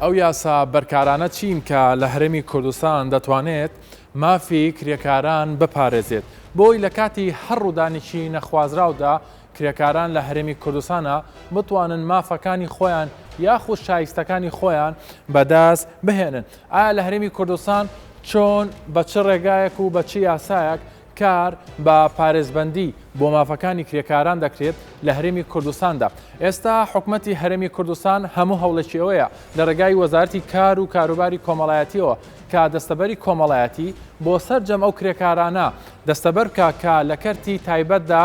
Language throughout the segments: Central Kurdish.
ئەو یاسا بەرکارانە چین کە لە هەرێمی کوردستان دەتوانێت مافی کرێکاران بپارێزێت بۆی لە کاتی هەر ڕوودانێکی نەخوازراودا کرێکاران لە هەرێمی کوردستانا بتوانن مافەکانی خۆیان یاخود شایستەکانی خۆیان بەدەست بهێنن؟ ئایا لە هەرێمی کوردستان چۆن بە چ ڕێگایەک و بە چ یاسایەک کار بە پارێزبەندی بۆ مافەکانی کرێکاران دەکرێت لە هەرێمی کوردستاندا؟ ئێستا حکومەتی هەرێمی کوردستان هەموو هەوڵێکی ئەوەیە لە ڕێگای وەزارەتی کار و کاروباری کۆمەڵایەتیەوە کە دەستەبەری کۆمەڵایەتی بۆ سەرجەم ئەو کرێکارانە دەستەبەر بکا کە لە کەرتی تایبەتدا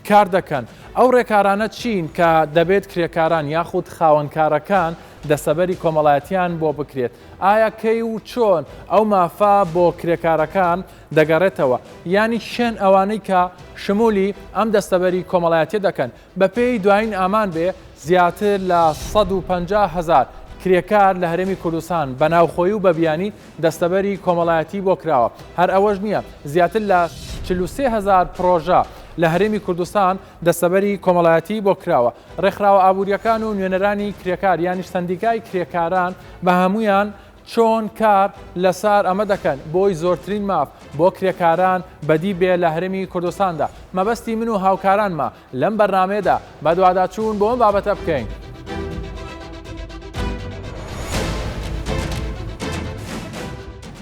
کار دەکەن. ئەو ڕێکارانە چین کە دەبێت کرێکاران یاخود خاوەنکارەکان دەستەبەری کۆمەڵایەتیان بۆ بکرێت؟ ئایا کەی و چۆن ئەو مافە بۆ کرێکارەکان دەگەڕێتەوە؟ یانی کێن ئەوانەی کە شمولی ئەم دەستەبەری کۆمەڵایەتیە دەکەن؟ بەپێی دوایین ئامان بێ زیاتر لە 150 هەزار کرێکار لە هەرێمی کوردستان بە ناوخۆیی و بە بیانی دەستەبەری کۆمەڵایەتی بۆ کراوە. هەر ئەوەش نییە، زیاتر لە 43 هەزار پڕۆژە لە هەرێمی کوردستان دەستەبەری کۆمەڵایەتی بۆ کراوە. ڕێکخراوە ئابوورییەکان و نوێنەرانی کرێکار یانیش سەندیکای کرێکاران بە هەموویان چۆن کار لەسار ئەمە دەکەن بۆی زۆرترین ماف بۆ کرێکاران بەدی بێ لە هەرێمی کوردستاندا؟ مەبەستی من و هاوکارانمە لەم بەرنامەیەدا بەدواداچوون بۆ ئەم بابەتە بکەین.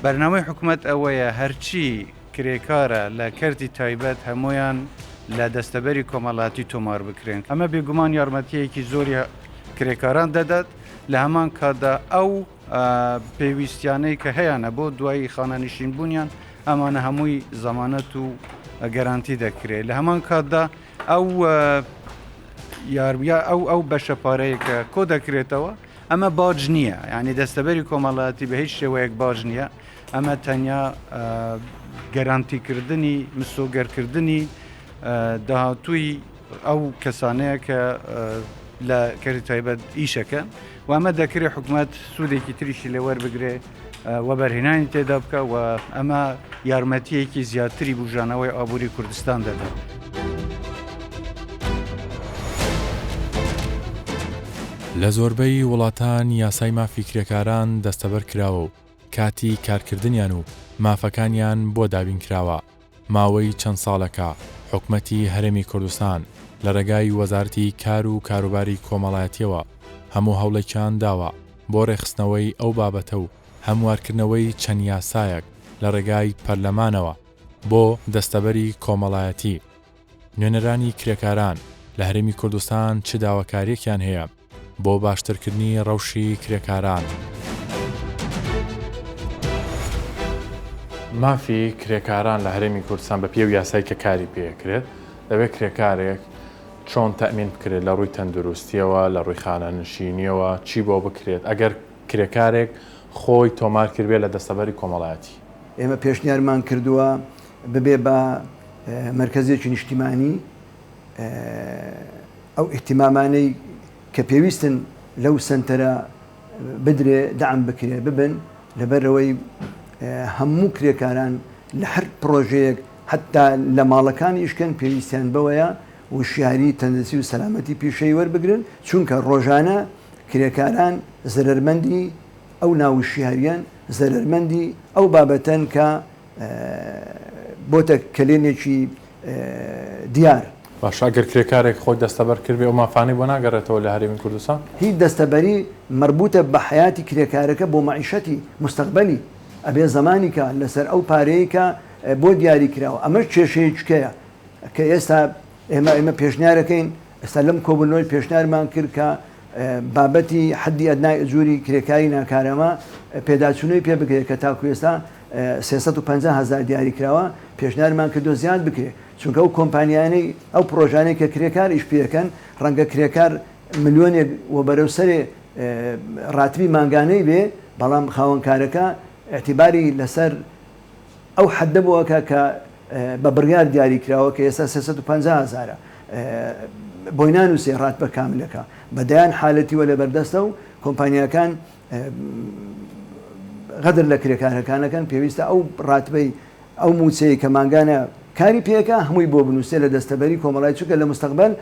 بەرنامەی حکومەت ئەوەیە هەرچی کرێکارە لە کەرتی تایبەت هەموویان لە دەستەبەری کۆمەڵاتی تۆمار بکرێن. ئەمە بێگومان یارمەتییەکی زۆری کرێکاران دەدات، لە هەمان کاتدا ئەو پێویستیانەی کە هەیانە بۆ دوایی خانەنشین بوونیان ئەمانە هەمووی زەمانەت و گەرانتی دەکرێت. لە هەمان کاتدا ئەو یارویا ئەو ئەو بەشە پارەیە کە کۆ دەکرێتەوە ئەمە باج نییە، یعنی دەستەبەری کۆمەڵایەتی بە هیچ شێوەیەک باج نییە، ئەمە تەنیا گەرانتیکردنی مسۆگەرکردنی داهاتووی ئەو کەسانەیە کە لە کەری تایبەت ئیشەکەن و ئەمە دەکرێت حکومەت سوودێکی تریشی لێ وەربگرێ وەبەرهێنانی تێدا بکە و ئەمە یارمەتیەکی زیاتری بژانەوەی ئابووری کوردستان دەدات. لە زۆربەی وڵاتان یاسای مافی کرێکاران دەستەبەر کراوە و کاتی کارکردنیان و مافەکانیان بۆ دابین کراوە. ماوەی چەند ساڵێکە حکومەتی هەرێمی کوردستان لە ڕێگای وەزارەتی کار و کاروباری کۆمەڵایەتیەوە هەموو هەوڵێکیان داوە بۆ ڕێکخستنەوەی ئەو بابەتە و هەموارکردنەوەی چەند یاسایەک لە ڕێگای پەرلەمانەوە بۆ دەستەبەری کۆمەڵایەتی نوێنەرانی کرێکاران لە هەرێمی کوردستان چ داواکاریەکیان هەیە بۆ باشترکردنی ڕەوشی کرێکاران؟ مافی کرێکاران لە هەرێمی کوردستان بە پێی ئەو یاسای کە کاری پێکرێت دەبێت کرێکارێک چۆن تەئمین بکرێت لە ڕووی تەندروستیەوە لە ڕووی خانەنشینیەوە چی بۆ بکرێت ئەگەر کرێکارێک خۆی تۆمار کردبێت لە دەستەبەری کۆمەڵایەتی؟ ئێمە پێشنیارمان کردووە ببێ بە مەرکەزێکی نیشتیمانی ئەو ئیهتیمامانەی کە پێویستن لەو سەنتەرە بدرێ دەعم بکرێ ببن لەبەرئەوەی هەموو کرێکاران لە هەر پڕۆژەیەک حەتا لە ماڵەکان ئیشکەن پێویستیان بەوەیە وشیاری تەندروستی و سەلامەتی پیشەیی وەربگرن چونکە ڕۆژانە کرێکاران زەرەرمەندی ئەو ناوشیاریەن زەرەرمەندی ئەو بابەتەن کە بۆتە کەلێنێکی دیار. باشە ئەگەر کرێکارێک خۆی دەستەبەر کردبێ ئەو مافانەی بۆ ناگەڕێتەوە لە هەرێمی کوردستان؟ هی دەستەبەری مەربوتە بە حەیاتی کرێکارەکە بۆ مەعیشەتی موستەقبەلی ئەبێ زەمانی کا لەسەر ئەو پارەیەی کە بۆ دیاری کراوە ئەمەش کێشەیەکیکەیە کە ئێستا ئێمە ئێمە پێشنیارەکەین ئێستا لەم کۆبوونەوەی پێشنیارمان کرد کە بابەتی حەدی ئەدنای ئجوری کرێکاری ناکارامە پێداچوونەوەی پێ بکرێت کە تاکو ئێستا 350 هەزار دیاری کراوە پێشنیارمان کردووە زیاد بکرێت چونکە ئەو کۆمپانیانەی ئەو پڕۆژانەی کە کرێکار ئیش پێکەن ڕەنگە کرێکار ملیۆنێک و بەرەو سەرێ ڕاتبی مانگانەی بێ بەڵام خاوەنکارەکە ئیعتیباری لەسەر ئەو حەدە بۆ ئەکا کە بە بڕیار دیاری کراوە کە ئێستا 350 هەزارە بۆی نانووسێ ڕاتبە کاملەکە بە دەیان حالەتی وە لەبەردەستە و کۆمپانیاکان غەدر لە کرێکارەکانەکەن پێویستە ئەو ڕاتبەی ئەو مووچەی کە مانگانە کاری پێکا هەمووی بۆ بنووسێ لە دەستەبەری کۆمەڵای چونکە لە مستەقبەل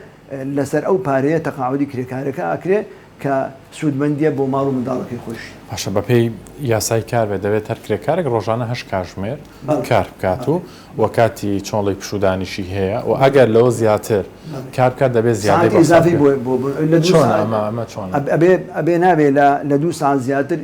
لەسەر ئەو پارەیە تەقاعودی کرێکارەکە ئەکرێ. کە سوودمەندیە بۆ ماڵ و منداڵەکەی خۆیشی. باشە بەپێی یاسای کار بێت دەبێت هەر کرێکارێک ڕۆژانە هەشت کاژمێر کار بکات و وە کاتی چۆڵی پشوودانیشی هەیە و ئەگەر لەوە زیاتر کار بکات دەبێت زیادەی بۆ حساب ئیزافی بکرێت. بۆ بۆ لە دوو چۆنە سەعات ئەمە ئەمە چۆنە؟ ئەبێ ئەبێ نابێ لە لە دوو سەعات زیاتر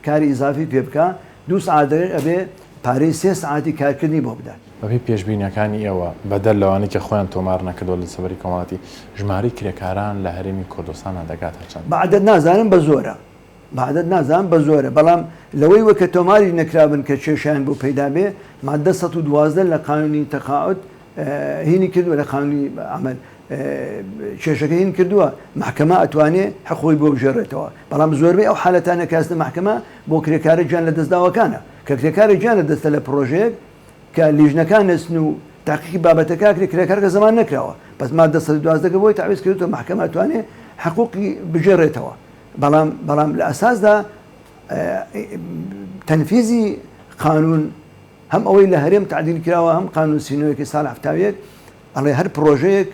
کاری ئیزافی پێ بکا دوو سەعاتەکەش ئەبێ پارەی سێ سەعاتی کارکردنی بۆ بدات. بەپێی پێشبینیەکانی ئێوە، بەدەر لەوانەی کە خۆیان تۆمار نەکردووە لە سەفەری کۆمەڵاتی، ژمارەی کرێکاران لە هەرێمی کوردستاندا دەگاتە چەند؟ بە عەدەد نازانم بە زۆرە. بە عەدەد نازانم بە زۆرە، بەڵام لەوەی وە کە تۆماریش نەکرابن کە کێشەیان بۆ پەیدا بێ، ماددە 112 لە قانونی تەقاعود هینی کردووە لە قانونی عەمەل کێشەکە هین کردووە، مەحکەمە ئەتوانێ حەق خۆی بۆ بگێڕێتەوە، بەڵام زۆربەی ئەو حالەتانە کە ئەچنە مەحکەمە بۆ کرێکارە گیان لەدەستداوەکانە، کە کرێکارێک گیان لەدەستە لە پڕۆژەیەک کە لیژنەکان ئەچن و تەحقیقی بابەتەکە ئەکرێ کرێکارەکە زەمان نەکراوە بەس ماددە 112 کە بۆی تەعویز کردووە مەحکەمە ئەتوانێ حقوقی بگێڕێتەوە بەڵام بەڵام لە ئەساسدا تەنفیزی قانون هەم ئەوەی لە هەرێم تەعدیل کراوە هەم قانون سینۆیەکی ساڵ 71 ئەڵێ هەر پڕۆژەیەک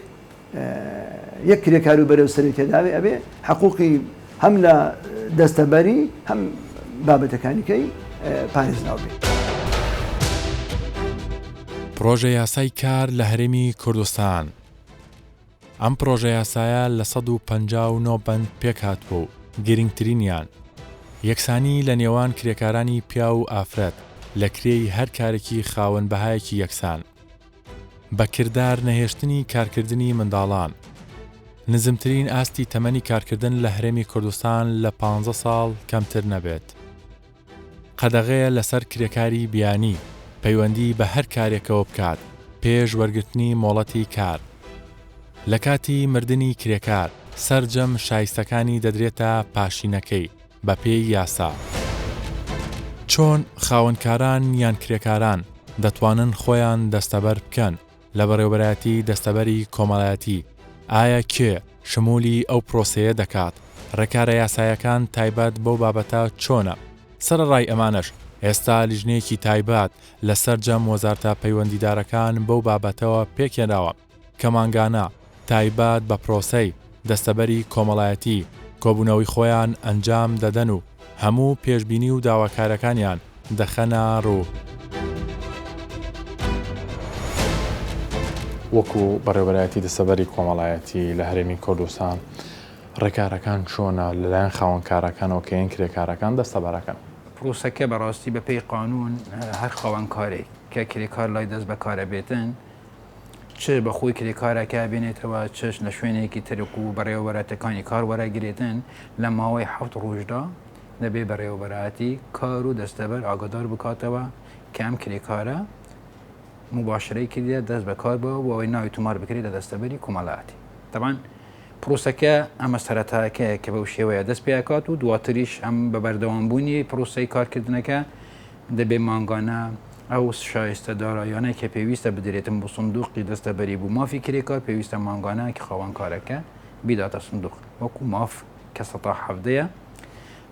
یەک کرێکار و بەرەو سەری تێداوێ ئەبێ حقوقی هەم لە دەستەبەری هەم بابەتەکانی کەی پارێزراو بێ. پڕۆژە یاسای کار لە هەرێمی کوردستان ئەم پڕۆژە یاسایە لە 159 بەند پێکهاتووە و گرنگترینیان، یەکسانی لە نێوان کرێکارانی پیاو و ئافرەت لە کرێی هەر کارێکی خاوەن بەهایەکی یەکسان، بە کردار نەهێشتنی کارکردنی منداڵان، نزمترین ئاستی تەمەنی کارکردن لە هەرێمی کوردستان لە پانزە ساڵ کەمتر نەبێت. قەدەغەیە لەسەر کرێکاری بیانی پەیوەندی بە هەر کارێکەوە بکات پێش وەرگرتنی مۆڵەتی کار. لە کاتی مردنی کرێکار سەرجەم شایستەکانی دەدرێتە پاشینەکەی بەپێی یاسا. چۆن خاوەنکاران یان کرێکاران دەتوانن خۆیان دەستەبەر بکەن لە بەڕێوەبەرایەتی دەستەبەری کۆمەڵایەتی؟ ئایا کێ شمولی ئەو پرۆسەیە دەکات؟ ڕێکارە یاسایەکان تایبەت بەو بابەتە چۆنە؟ سەرەڕای ئەمانەش ئێستا لیژنەیەکی تایبەت لە سەرجەم وەزارتە پەیوەندیدارەکان بەو بابەتەوە پێکهێنراوە کە مانگانە تایبەت بە پرۆسەی دەستەبەری کۆمەڵایەتی کۆبوونەوەی خۆیان ئەنجام دەدەن و هەموو پێشبینی و داواکارەکانیان دەخەنە ڕوو. وەکو بەڕێوەبەرایەتی دەستەبەری کۆمەڵایەتی لە هەرێمی کوردستان ڕێکارەکان چۆنە لەلایەن خاوەنکارەکانەوە کە یەن کرێکارەکان دەستەبەرەکەن؟ پرۆسەکە بەڕاستی بەپێی قانوون هەر خاوەنکارێک کە کرێکار لای دەست بەکارە بێتن چ بە خۆی کرێکارەکە بێنێتەوە چش لە شوێنێکی ترک و بەڕێوەبەرەتەکانی کار وەرەگرێتن لە ماوەی حەوت ڕۆژدا دەبێ بەڕێوەبەرایەتی کار و دەستەبەر ئاگادار بکاتەوە کە ئەم کرێکارە مباشرەی کردیە دەست بە کار بووە بۆ ئەوەی ناوی تۆمار بکرێت لە دەستەبەری کۆمەڵایەتی تەبان پرۆسەکە ئەمە سەرەتاکەیە کە بەو شێوەیە دەست پێکات و دواتریش ئەم بە بەردەوامبوونی پرۆسەی کارکردنەکە دەبێ مانگانە ئەو شایستە دارایانەی کە پێویستە بدرێتن بۆ سندوقی دەستەبەری بۆ مافی کرێکار پێویستە مانگانە خاوەنکارەکە بیداتە سندوق وەکو ماف کە سەتا حەڤدەیە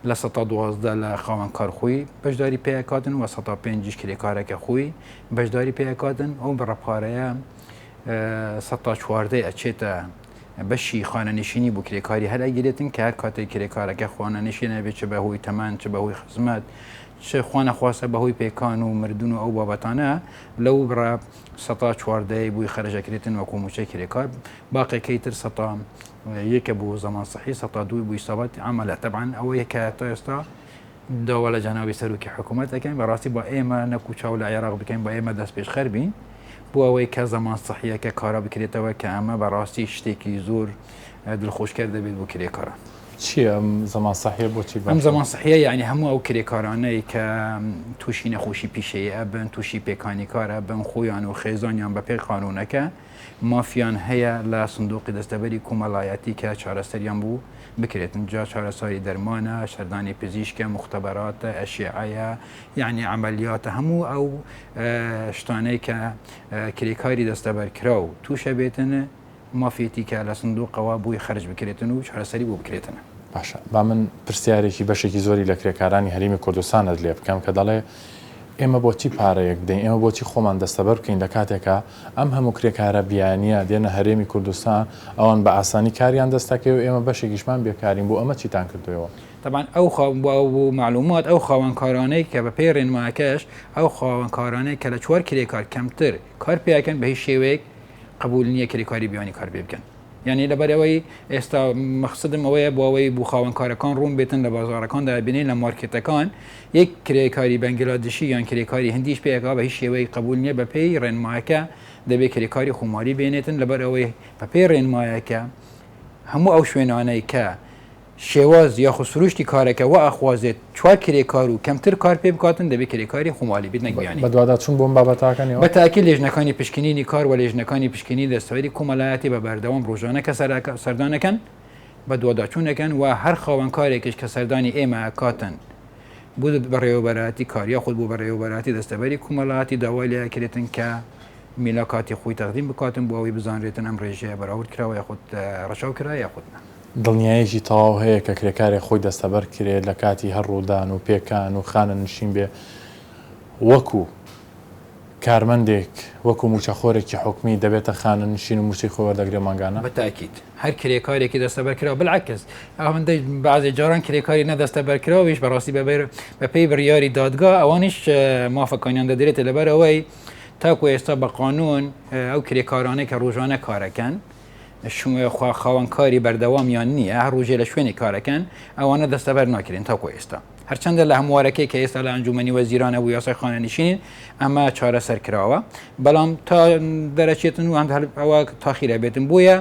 لە سەتا 12 لە خاوەنکار خۆی بەشداری پێکاتن و سەتا پێنجیش کرێکارەکە خۆی بەشداری پێکاتن ئەو بڕە پارەیە سەتا چواردەی ئەچێتە بەشی خانەنشینی بۆ کرێکاری هەر ئەگیرێتن کە هەر کاتێک کرێکارەکە خانەنشین ئەبێت چ بەهۆی تەمەن چ بەهۆی خزمەت چ خوانەخواستە بەهۆی پێکان و مردن و ئەو بابەتانە لەو بڕە سەتا چواردەی بووی خەرجەکرێتن وەکو موچەی کرێکار باقیەکەی تر سەتا یەکە بۆ زەمان سەحی سەتا دووی بووی سەبات عملە تەبعەن ئەوەیە کە تا ئێستا داوا لە جەنابی سەرۆکی حکوومەت دەکەین بەڕاستی با ئێمە نەکو چاو لە عێراق بکەین با ئێمە دەست پێشخەر بین بۆ ئەوەی کە زەمان سەحیەکە کارا بکرێتەوە کە ئەمە بەڕاستی شتێکی زۆر دڵخۆشکەر دەبێت بۆ کرێکاران. چییە ئەم زەمان سەحیە بۆچی باشە؟ ئەم زەمان سەحیە یعنی هەموو ئەو کرێکارانەی کە تووشی نەخۆشی پیشەیی ئەبن تووشی پێکانی کار ئەبن خۆیان و خێزانیان بەپێی قانوونەکە مافیان هەیە لە سندوقی دەستەبەری کۆمەڵایەتی کە چارەسەریان بوو بکرێتن جا چارەساری دەرمانە سەردانی پزیشکە مختبەراتە ئەشیعەیە یعنی عملیاتە هەموو ئەو شتانەی کە کرێکاری دەستەبەر کراو تووشە بێتن مافێتی کە لە سندوقەوە بۆی خەرج بکرێتن و چارەسەری بۆ بکرێتن. باشە با من پرسیارێکی بەشێکی زۆری لە کرێکارانی هەرێمی کوردستانت لێ بکەم کە دەڵێ. ئێمە بۆچی پارەیەک بدەین، ئێمە بۆچی خۆمان دەستەبەر بکەین لە کاتێکا ئەم هەموو کرێکارە بیانییە دێنە هەرێمی کوردستان، ئەوان بە ئاسانی کاریان دەست دەکەوێ و ئێمە بەشێکیشمان بێکارین، بۆ ئەمە چیتان کردووە؟ تەبعەن ئەو خا بۆ مەعلومات ئەو خاوەنکارانەی کە بەپێی ڕێنمایەکەش ئەو خاوەنکارانەی کە لە چوار کرێکار کەمتر کار پێ ئەکەن بە هیچ شێوەیەک قبوول نییە کرێکاری بیانی کار پێ بکەن. یانی لەبەرئەوەی ئێستا مەخسدم ئەوەیە بۆ ئەوەی بۆ خاوەنکارەکان ڕوون بێتن لە بازاڕەکاندا بینین لە مارکێتەکان یەک کرێکاری بەنگلادشی یان کرێکاری هندیش پێکا بە هیچ شێوەیەک قبول نییە بەپێی ڕێنمایەکە دەبێت کرێکاری خۆمالی بێنێتن لەبەر ئەوەی بەپێی ڕێنمایەکە هەموو ئەو شوێنانەی کە شێواز یاخود سروشتی کارەکە وا ئەخوازێت چوار کرێکار و کەمتر کار پێ بکاتن دەبێت کرێکاری خۆمالی بێت نەک بیانی. بەدواداچوون بۆ ئەم بابەتە ئەکەن ئێوە؟ بە تاکید لێژنەکانی پشکنینی کار و لێژنەکانی پشکنینی دەستەوەری کۆمەلایەتی بە بەردەوام ڕۆژانە کە سەردان ئەکەن بەدواداچوون ئەکەن و هەر خاوەن کارێکیش کە سەردانی ئێمە ئەکاتن بۆ بەڕێوەبەرایەتی کار یاخود بۆ بەڕێوەبەرایەتی دەستەبەری کۆمەلایەتی داوای لێ ئەکرێتن کە میلاکاتی خۆی تەقدیم بکاتن بۆ ئەوەی بزانرێتن ئەم ڕێژەیە بەراورد کراوە یاخود ڕەچاو کرا یاخود نا. دڵنیایەکی تەواو هەیە کە کرێکارێک خۆی دەستەبەر کرێت لە کاتی هەر ڕوودان و پێکان و خانەنشین بێ وەکو کارمەندێک وەکو مووچەخۆرێکی حکومی دەبێتە خانەنشین و مووچەی خۆی وەردەگرێ مانگانە؟ بە تاکید هەر کرێکارێکی دەستەبەرکراو بالعکس ئەوەندەی بەعزێ جاران کرێکاری نەدەستەبەرکراویش بەڕاستی بە پێی بڕیاری دادگا ئەوانیش مافەکانیان دەدرێتە لەبەر ئەوەی تاکو ئێستا بە قانون ئەو کرێکارانەی کە ڕۆژانە کارەکەن خاوەن کاری بەردەوامیان نییە هەر ڕۆژێ لە شوێنی کارەکەن ئەوانە دەستەبەر ناکرێن تاکو ئێستا هەرچەندە لە هەموارەکەی کە ئێستا لە ئەنجومەنی وەزیرانە بوو یاسای خانەنشین ئەمە چارەسەر کراوە بەڵام تا دەرەچێتن و هەند ئەوە تاخیرە بێتن بۆیە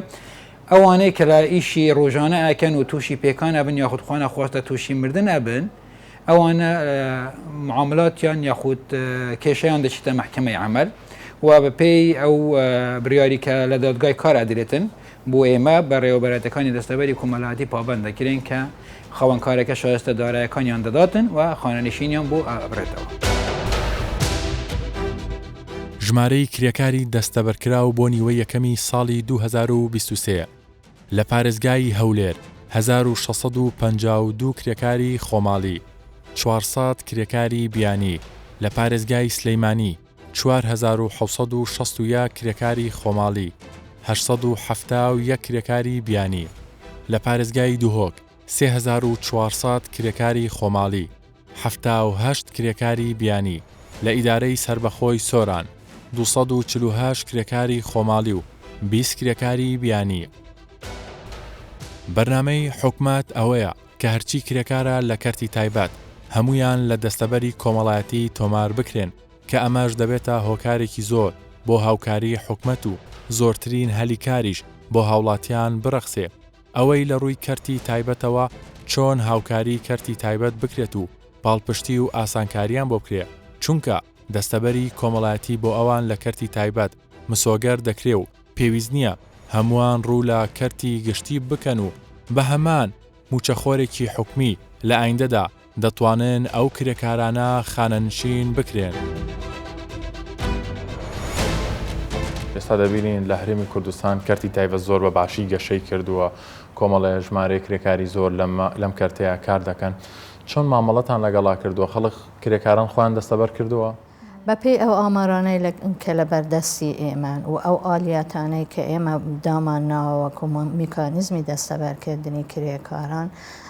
ئەوانەی کە لە ئیشی ڕۆژانە ئەکەن و تووشی پێکان ئەبن یاخود خوانە خواستە تووشی مردن ئەبن ئەوانە معاملاتیان یاخود کێشەیان دەچێتە مەحکەمەی عەمەل و بەپێی ئەو بڕیاری کە لە دادگای کار ئەدرێتن بۆ ئێمە بەڕێوەبەرایەتەکانی دەستەبەری کۆمەڵایەتی پابەند دەکرێن کە خاوەنکارەکە شایستە دارایەکانیان دەداتن و خانەنشینیان بۆ ئەبرێتەوە. ژمارەی کرێکاری دەستەبەرکراو بۆ نیوەی یەکەمی ساڵی 2023. لە پارێزگای هەولێر 1652 کرێکاری خۆماڵی، 400 کرێکاری بیانی، لە پارێزگای سلیمانی 4761 کرێکاری خۆماڵی، 871 کرێکاری بیانی، لە پارێزگای دهۆک 3400 کرێکاری خۆماڵی، 78 کرێکاری بیانی، لە ئیدارەی سەربەخۆی سۆران 248 کرێکاری خۆماڵی و 20 کرێکاری بیانی. بەرنامەی حکومەت ئەوەیە کە هەرچی کرێکارە لە کەرتی تایبەت هەموویان لە دەستەبەری کۆمەڵایەتی تۆمار بکرێن کە ئەمەش دەبێتە هۆکارێکی زۆر بۆ هاوکاری حکومەت و زۆرترین هەلی کاریش بۆ هاوڵاتیان بڕەخسێ ئەوەی لە ڕووی کەرتی تایبەتەوە چۆن هاوکاری کەرتی تایبەت بکرێت و پاڵپشتی و ئاسانکاریان بۆ بکرێ چونکە دەستەبەری کۆمەڵایەتی بۆ ئەوان لە کەرتی تایبەت مسۆگەر دەکرێ و پێویست نییە هەمووان ڕوو لە کەرتی گشتی بکەن و بە هەمان مووچەخۆرێکی حکومی لە ئایندەدا دەتوانن ئەو کرێکارانە خانەنشین بکرێن. ئێستا دەبینین لە هەرێمی کوردستان کەرتی تایبەت زۆر بە باشی گەشەی کردووە، کۆمەڵێ ژمارەی کرێکاری زۆر لەم کەرتەیە کار دەکەن. چۆن مامەڵەتان لەگەڵا کردووە؟ خەڵک کرێکاران خۆیان دەستەبەر کردووە؟ بەپێی ئەو ئامارانەی لە کە لە بەردەستی ئێمەن و ئەو ئالیاتانەی کە ئێمە دامان ناوە وەکو میکانیزمی دەستەبەرکردنی کرێکاران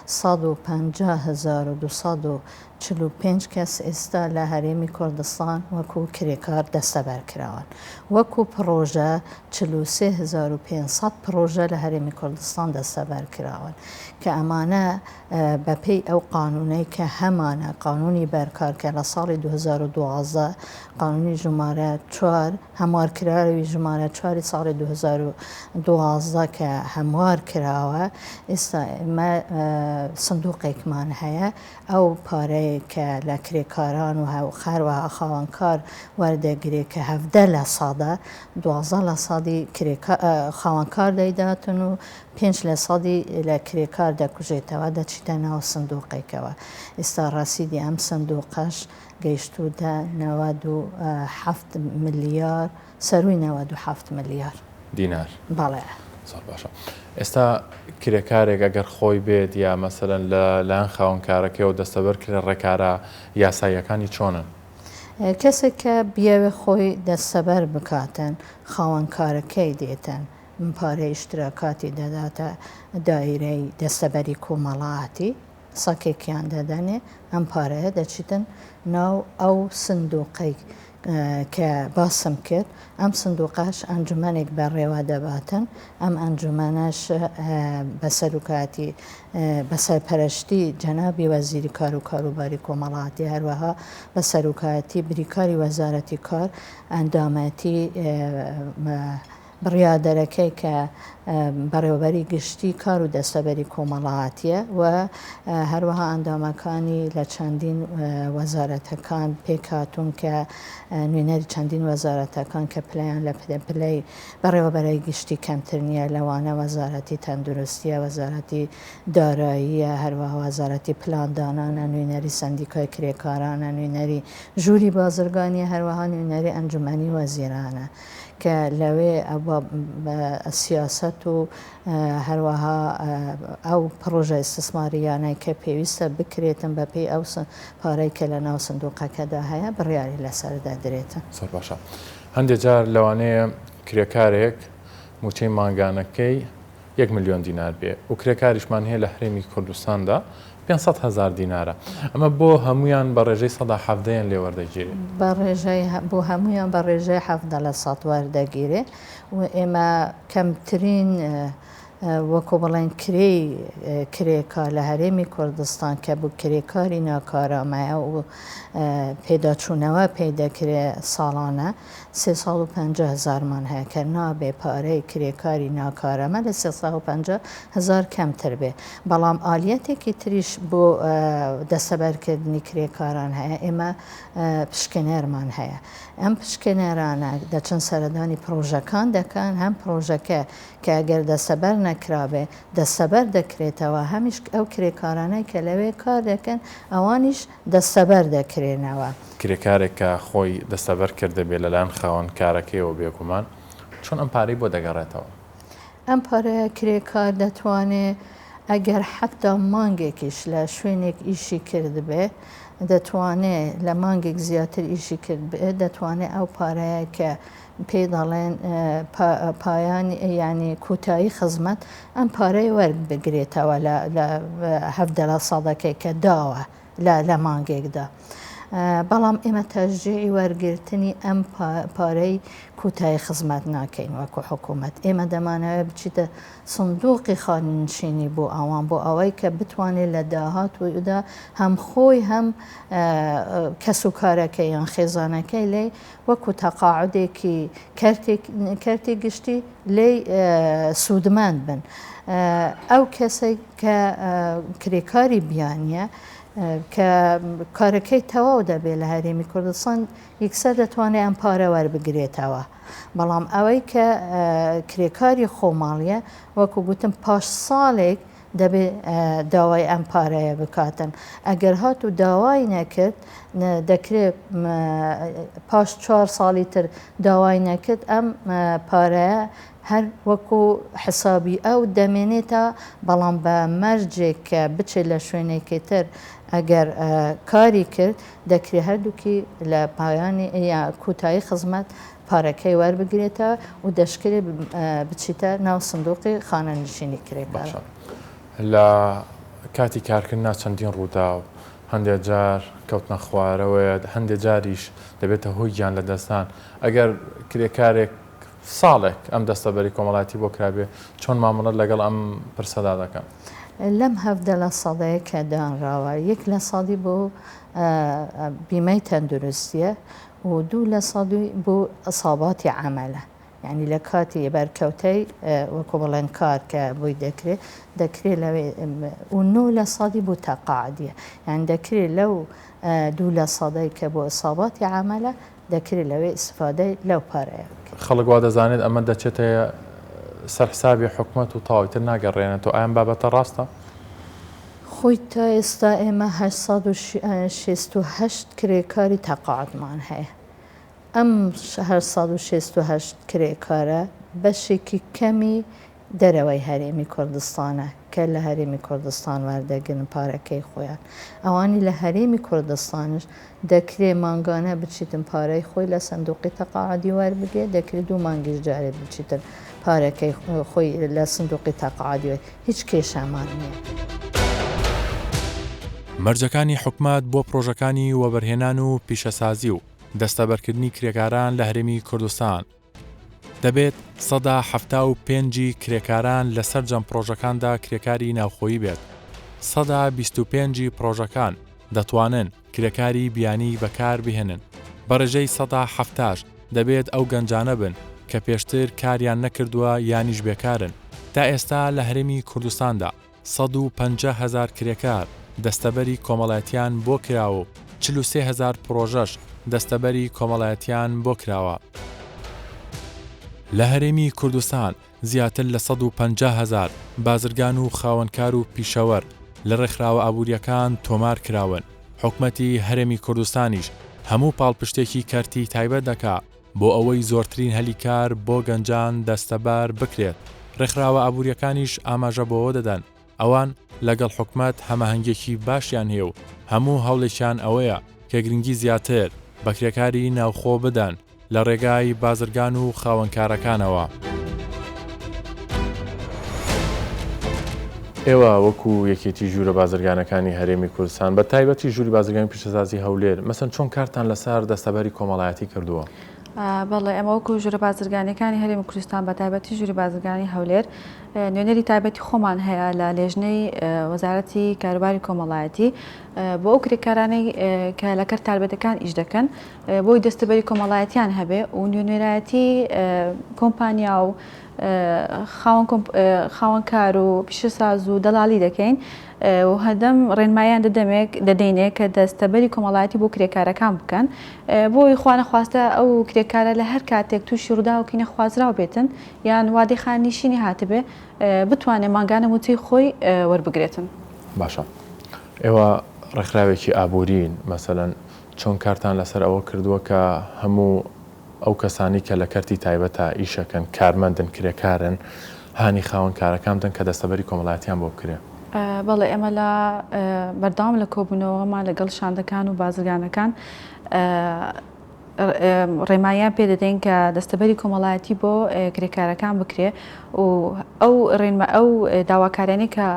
150,245 کەس ئێستا لە هەرێمی کوردستان وەکو کرێکار دەستەبەر کراون. وەکو پڕۆژە 43500 پڕۆژە لە هەرێمی کوردستان دەستەبەر کراون کە ئەمانە بەپێی ئەو قانوونەی کە هەمانە، قانوونی بەرکار کە لە ساڵی 2012 قانوونی ژمارە چوار هەموارکراوی ژمارە چواری ساڵی 2012 کە هەموار کراوە، ئێستا ئێمە سندوقێکمان هەیە ئەو پارەیە کە لە کرێکاران و هەروەها خاوەنکار وەردەگرێ کە 17 لە سەدە، 12 لە سەدی خاوەنکار دەیداتن و پێنج لە سەدی لە کرێکار دەکوژێتەوە دەچیتە ناو سندوقێکەوە ئیستا ڕەسیدی ئەم سندوقەش گەیشتووتە 97 ملیار سەرووی 97 ملیار دینار. بەڵێ. زۆر باشە ئێستا کرێکارێک ئەگەر خۆی بێت یا مەسەلەن لە لایەن خاوەنکارەکەیەوە دەستەبەر کرێ ڕێکارە یاساییەکانی چۆنن؟ کەسێک کە بیەوێ خۆی دەستەبەر بکاتن خاوەن کارەکەی دێتن پارەی ئیشتراکاتی دەداتە دایرەی دەستەبەری کۆمەڵاتی سەکێکیان دەدەنێ ئەم پارەیە دەچیتن ناو ئەو سندوقەی کە باسم کرد ئەم سندوقەش ئەنجومەنێک بەڕێوە دەباتن ئەم ئەنجومەنەش بە سەرۆکایەتی بە سەرپەرشتی جەنابی وەزیری کار و کاروباری کۆمەڵاتی هەروەها بە سەرۆکایەتی بریکاری وەزارەتی کار ئەندامەتی بڕیاردەرەکەی کە بەڕێوەبەری گشتی کار و دەستەبەری کۆمەڵایەتیە و هەروەها ئەندامەکانی لە چەندین وەزارەتەکان پێکهاتوون کە نوێنەری چەندین وەزارەتەکان کە پلەیان لە پلەی بەڕێوەبەرای گشتی کەمتر نییە لەوانە وەزارەتی تەندروستیە، وەزارەتی داراییە، هەروەها وەزارەتی پلاندانانە، نوێنەری سەندیکای کرێکارانە، نوێنەری ژووری بازرگانیە، هەروەها نوێنەری ئەنجومەنی وەزیرانە. کە لەوێ سیاسەت و هەروەها ئەو پڕۆژە ئیستسمارییانەی کە پێویستە بکرێتن بە پێی ئەو پارەی کە لە ناو سندووقەکەدا هەیە بڕیاری لەسەر دەدرێتن. زۆر باشە. هەندێ جار لەوانەیە کرێکارێک مووچەی مانگانەکەی یەک ملیۆن دینار بێ و کرێکاریشمان هەیە لە هەرێمی کوردستاندا 500 هەزار دینارە ئەمە بۆ هەمویان بە ڕێژەی سەدا حەڤدەیان لێ وەردەگیرێ؟ بە ڕێژەی بۆ هەمویان بە ڕێژەی 17 لە سەد وەردەگیرێ و ئێمە کەمترین وەکو بڵێن کرێی کرێکار لە هەرێمی کوردستان کە بۆ کرێکاری ناکارامەیە و پێداچوونەوە پێی دەکرێ ساڵانە 350 هەزارمان هەیە کە نابێ پارەی کرێکاری ناکارامە لە 350 هەزار کەمتر بێ بەڵام ئالیەتێکی تریش بۆ دەستەبەرکردنی کرێکاران هەیە ئێمە پشکنەرمان هەیە ئەم پشکنەرانە دەچن سەردانی پڕۆژەکان دەکەن هەم پڕۆژەکە کە ئەگەر دەستەبەر نەکرابێ دەستەبەر دەکرێتەوە هەمیش ئەو کرێکارانەی کە لەوێ کار دەکەن ئەوانیش دەستەبەر دەکرێنەوە. کرێکارێک کە خۆی دەستەبەر کردبێ لەلایەن خاوەن کارەکەیەوە بێگومان چۆن ئەم پارەی بۆ دەگەڕێتەوە؟ ئەم پارەیە کرێکار دەتوانێ ئەگەر حەتتا مانگێکیش لە شوێنێک ئیشی کردبێ دەتوانێ لە مانگێک زیاتر ئیشی کردبێ دەتوانێ ئەو پارەیە کە پێی دەڵێن پایان یانی کۆتایی خزمەت ئەم پارەی وەربگرێتەوە لە 17 لە سەدەکەی کە داوە لە مانگێکدا. بەڵام ئێمە تەشجیعی وەرگرتنی ئەم پارەی کۆتایی خزمەت ناکەین وەکو حکوومەت ئێمە دەمانەوێت بچیتە سندوقی خانەنشینی بۆ ئەوان بۆ ئەوەی کە بتوانێت لە داهاتوودا هەم خۆی هەم کەس و کارەکەی یان خێزانەکەی لێی وەکو تەقاعودێکی کەرتی گشتی لێی سوودمەند بن. ئەو کەسەی کە کرێکاری بیانییە کە کارەکەی تەواو دەبێت لە هەرێمی کوردستان یەکسەر دەتوانێت ئەم پارە وەربگرێتەوە. بەڵام ئەوەی کە کرێکاری خۆماڵییە وەکو گوتم پاش ساڵێک دەبێ داوای ئەم پارەیە بکاتن ئەگەر هاتوو داوای نەکرد دەکرێ پاش چوار ساڵی تر داوای نەکرد ئەم پارەیە هەر وەکو حسابی ئەو دەمێنێتە بەڵام بە مەرجێک کە بچێت لە شوێنێکی تر ئەگەر کاری کرد دەکرێ هەردووکی لە پایانی یا کوتایی خزمەت پارەکەی وەربگرێتەوە و دەشکرێ بچیتە ناو سندوقی خانەنشینی کرێکاران. باشە لە کاتی کارکردنا چەندین ڕووداو هەندێک جار کەوتنە خوارەوەیە هەندێک جاریش دەبێتە هۆی گیان لەدەستدان ئەگەر کرێکارێک ساڵێک ئەم دەستەبەری کۆمەڵایەتی بۆ کرابێ چۆن مامەڵە لەگەڵ ئەم پرسەدا دەکەن؟ لەم 17 لە سەدەیە کە دانراوە یەک لە سەدی بۆ بیمەی تەندروستیە و دوو لە سەدی بۆ ئیساباتی عەمەلە یانی لە کاتی بەرکەوتەی وەکو بڵێن کار کە بۆی دەکرێ دەکرێ لەوێ و نۆ لە سەدی بۆ تەقاعدیە یان دەکرێ لەو دوو لە سەدەی کە بۆ ئیساباتی عەمەلە دەکرێ لەوێ ئیسفادەی لەو پارەیە بکرێ. خەڵک وا دەزانێت ئەمە دەچێتە سەر حسابی حکومەت و تەواو ئیتر ناگەڕێنێتەوە ئایا ئەم بابەتە ڕاستە؟ خۆی تا ئێستا ئێمە 868 کرێکاری تەقاعدمان هەیە. ئەم 868 کرێکارە بەشێکی کەمی دەرەوەی هەرێمی کوردستانە. کە لە هەرێمی کوردستان وەردەگرن پارەکەی خۆیان. ئەوانی لە هەرێمی کوردستانش دەکرێ مانگانە بچیتن پارەی خۆی لە سندوقی تەقاعدی وەربگرێ، دەکرێ دوو مانگیش جارێ بچیتن پارەکەی خۆی لە سندوقی تەقاعدی وەر، هیچ کێشەمان نییە. مەرجەکانی حکومەت بۆ پڕۆژەکانی وەبەرهێنان و پیشەسازی و دەستەبەرکردنی کرێکاران لە هەرێمی کوردستان، دەبێت 75% ی کرێکاران لە سەرجەم پڕۆژەکاندا کرێکاری ناوخۆیی بێت، 25% ی پڕۆژەکان دەتوانن کرێکاری بیانی بەکار بهێنن، بە ڕێژەی 70% ش دەبێت ئەو گەنجانە بن کە پێشتر کاریان نەکردووە یانیش بێکارن. تا ئێستا لە هەرێمی کوردستاندا 150 هەزار کرێکار دەستەبەری کۆمەڵایەتیان بۆ کراوە و 43 هەزار پڕۆژەش دەستەبەری کۆمەڵایەتیان بۆ کراوە. لە هەرێمی کوردستان زیاتر لە 150 هەزار بازرگان و خاوەنکار و پیشەوەر لە ڕێکخراوە ئابوورییەکان تۆمار کراون، حکومەتی هەرێمی کوردستانیش هەموو پاڵپشتێکی کەرتی تایبەت دەکا بۆ ئەوەی زۆرترین هەلی کار بۆ گەنجان دەستەبەر بکرێت، ڕێکخراوە ئابوورییەکانیش ئاماژە بەوە دەدەن، ئەوان لەگەڵ حکومەت هەماهەنگییەکی باشیان هەیە و هەموو هەوڵێکیان ئەوەیە کە گرنگی زیاتر بە کرێکاری ناوخۆ بدەن لە ڕێگای بازرگان و خاوەنکارەکانەوە. ئێوە وەکو یەکێتی ژوورە بازرگانەکانی هەرێمی کوردستان بە تایبەتی ژووری بازرگانی پیشەسازی هەولێر مەسەن چۆن کارتان لەسەر دەستەبەری کۆمەڵایەتی کردووە؟ بەڵێ ئێمە وەکو ژوورە بازرگانیەکانی هەرێمی کوردستان بە تایبەتی ژووری بازرگانی هەولێر نوێنەری تایبەتی خۆمان هەیە لە لێژنەی وەزارەتی کاروباری کۆمەڵایەتی بۆ ئەو کرێکارانەی کە لە کەرت تایبەتەکان ئیش دەکەن بۆی دەستەبەری کۆمەڵایەتیان هەبێ و نوێنەرایەتی کۆمپانیا و خاوەنکار و پیشەساز و دەڵالی دەکەین و هەردەم ڕێنماییان دەدەمێک دەدەینێ کە دەستەبەری کۆمەڵایەتی بۆ کرێکارەکان بکەن بۆی خوانەخواستە ئەو کرێکارە لە هەر کاتێک تووشی ڕووداوێکی نەخوازراو بێتن یان وادەی خانەنشینی هاتبێ بتوانێ مانگانە مووچەی خۆی وەربگرێتن. باشە ئێوە ڕێکخراوێکی ئابوورین مەسەلەن چۆن کارتان لەسەر ئەوە کردووە کە هەموو ئەو کەسانەی کە لە کەرتی تایبەتا ئیشەکەن، کارمەندن، کرێکارن، هانی خاوەن کارەکان بدەن کە دەستەبەری کۆمەڵایەتیان بۆ بکرێ؟ بەڵێ ئێمە لە بەردەوام لە کۆبوونەوەمان لەگەڵ شاندەکان و بازرگانەکان ڕێماییان پێ دەدەین کە دەستەبەری کۆمەڵایەتی بۆ کرێکارەکان بکرێ و ئەو ڕێنما ئەو داواکاریانەی کە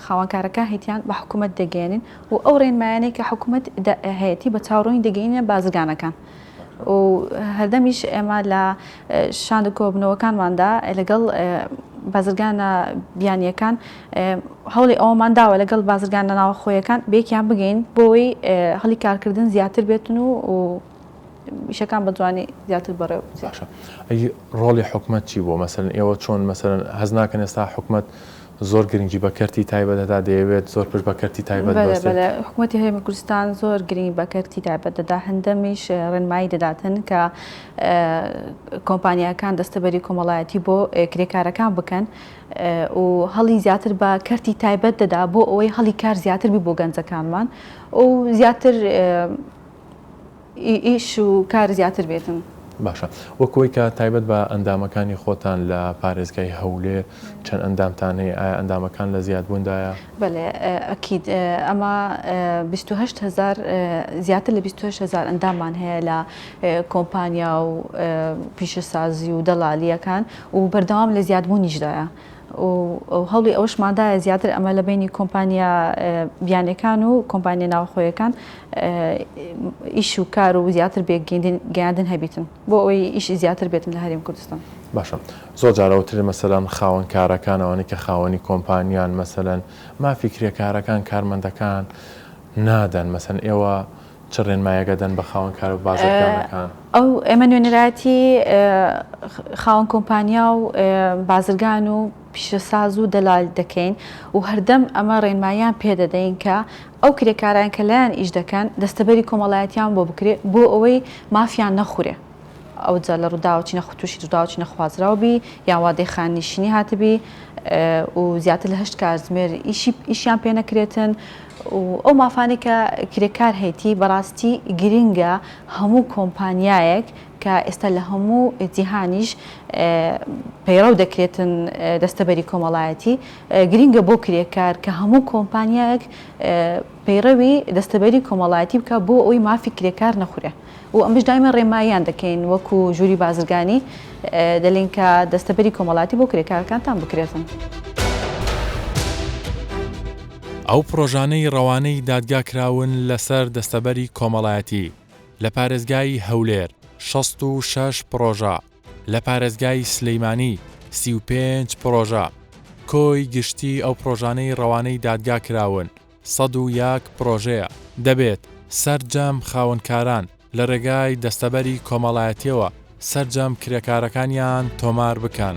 خاوەنکارەکان هەیتیان بە حکوومەت دەگەیەنین و ئەو ڕێنمایانەی کە حکوومەت هەیەتی بە چاوڕوونی دەگەینە بازرگانەکان. و هەردەمیش ئێمە لە شاند و کۆبنەوەکانماندا لەگەڵ بازرگانە بیانیەکان هەوڵی ئەوەمان داوە لەگەڵ بازرگانە ناوەخۆیەکان بێکیان بگەین بۆی هەڵی کارکردن زیاتر بێتن و ئیشەکان بە جوانی زیاتر بەڕێوە بچێت. باشە ئەی ڕۆڵی حکومەت چی بووە مەسەلەن ئێوە چۆن مەسەلەن هەست ناکەن ئێستا حکومەت زۆر گرنگی بە کەرتی تایبەت دەدا دەیەوێت زۆر پشت بە کەرتی تایبەت بەلێ بەستێت؟ بەلێ حکومەتی هەرێمی کوردستان زۆر گرنگی بە کەرتی تایبەت دەدا هەندەمیش ڕێنمایی دەداتن کە کۆمپانیاکان دەستەبەری کۆمەڵایەتی بۆ کرێکارەکان بکەن و هەڵی زیاتر بە کەرتی تایبەت دەدا بۆ ئەوەی هەڵی کار زیاتر بی بۆ گەنجەکانمان و زیاتر ئیش و کار زیاتر بێتن. باشە وەک ئەوەی کە تایبەت بە ئەندامەکانی خۆتان لە پارێزگای هەولێر چەند ئەندامتان هەیە ئایا ئەندامەکان لە زیادبووندایە؟ بەلێ ئەکید ئەمە 28 هەزار زیاتر لە 28 هەزار ئەنداممان هەیە لە کۆمپانیا و پیشەسازی و دەڵالیەکان و بەردەوام لە زیادبوونیشدایە. و هەوڵی ئەوەشماندایە زیاتر ئەمە لە بەینی کۆمپانیا بیانیەکان و کۆمپانیا ناوخۆیەکان ئیش و کار و زیاتر بێ گەیاندن هەبیتن بۆ ئەوەی ئیش زیاتر بێتن لە هەرێم کوردستان. باشە زۆر جار ئەوترێت مەسەلەن خاوەن کارەکان ئەوانەی کە خاوەنی کۆمپانیان مەسەلەن مافی کرێکارەکان کارمەندەکان نادەن مەسەن ئێوە چ ڕێنمایەک ئەدەن بە خاوەن کار و بازرگانەکان؟ ئەو ئێمە نوێنەرایەتی خاوەن کۆمپانیا و بازرگان و پیشەساز و دەلال دەکەین و هەردەم ئەمە ڕێنماییان پێ دەدەین کە ئەو کرێکاران کە لایان ئیش دەکەن دەستەبەری کۆمەڵایەتیان بۆ بکرێ بۆ ئەوەی مافیان نەخورێ. ئەوجا لە ڕووداوەکی نەخ تووشی ڕووداوەکی نەخوازراو بی یان وادەی خانەنشینی هاتبی و زیاتر لە هەشت کاتژمێر ئیشی ئیشیان پێ نەکرێتن و ئەو مافانەی کە کرێکار هەیتی بەڕاستی گرنگە هەموو کۆمپانیایەک کە ئێستا لە هەموو جیهانیش پەیڕەو دەکرێتن دەستەبەری کۆمەڵایەتی گرینگە بۆ کرێکار کە هەموو کۆمپانیایەک پەیڕەوی دەستەبەری کۆمەڵایەتی بکا بۆ ئەوەی مافی کرێکار نەخورێ و ئەمەش دایمە ڕێنماییان دەکەین وەکو ژووری بازرگانی دەلێین کە دەستەبەری کۆمەڵایەتی بۆ کرێکارەکانتان بکرێتن. ئەو پڕۆژانەی ڕەوانەی دادگا کراون لەسەر دەستەبەری کۆمەڵایەتی لە پارێزگای هەولێر 66 پڕۆژە، لە پارێزگای سلیمانی 35 پڕۆژە، کۆی گشتی ئەو پڕۆژانەی ڕەوانەی دادگا کراون 101 پڕۆژەیە، دەبێت سەرجەم خاوەنکاران لە رێگای دەستەبەری کۆمەڵایەتیەوە سەرجەم کرێکارەکانیان تۆمار بکەن.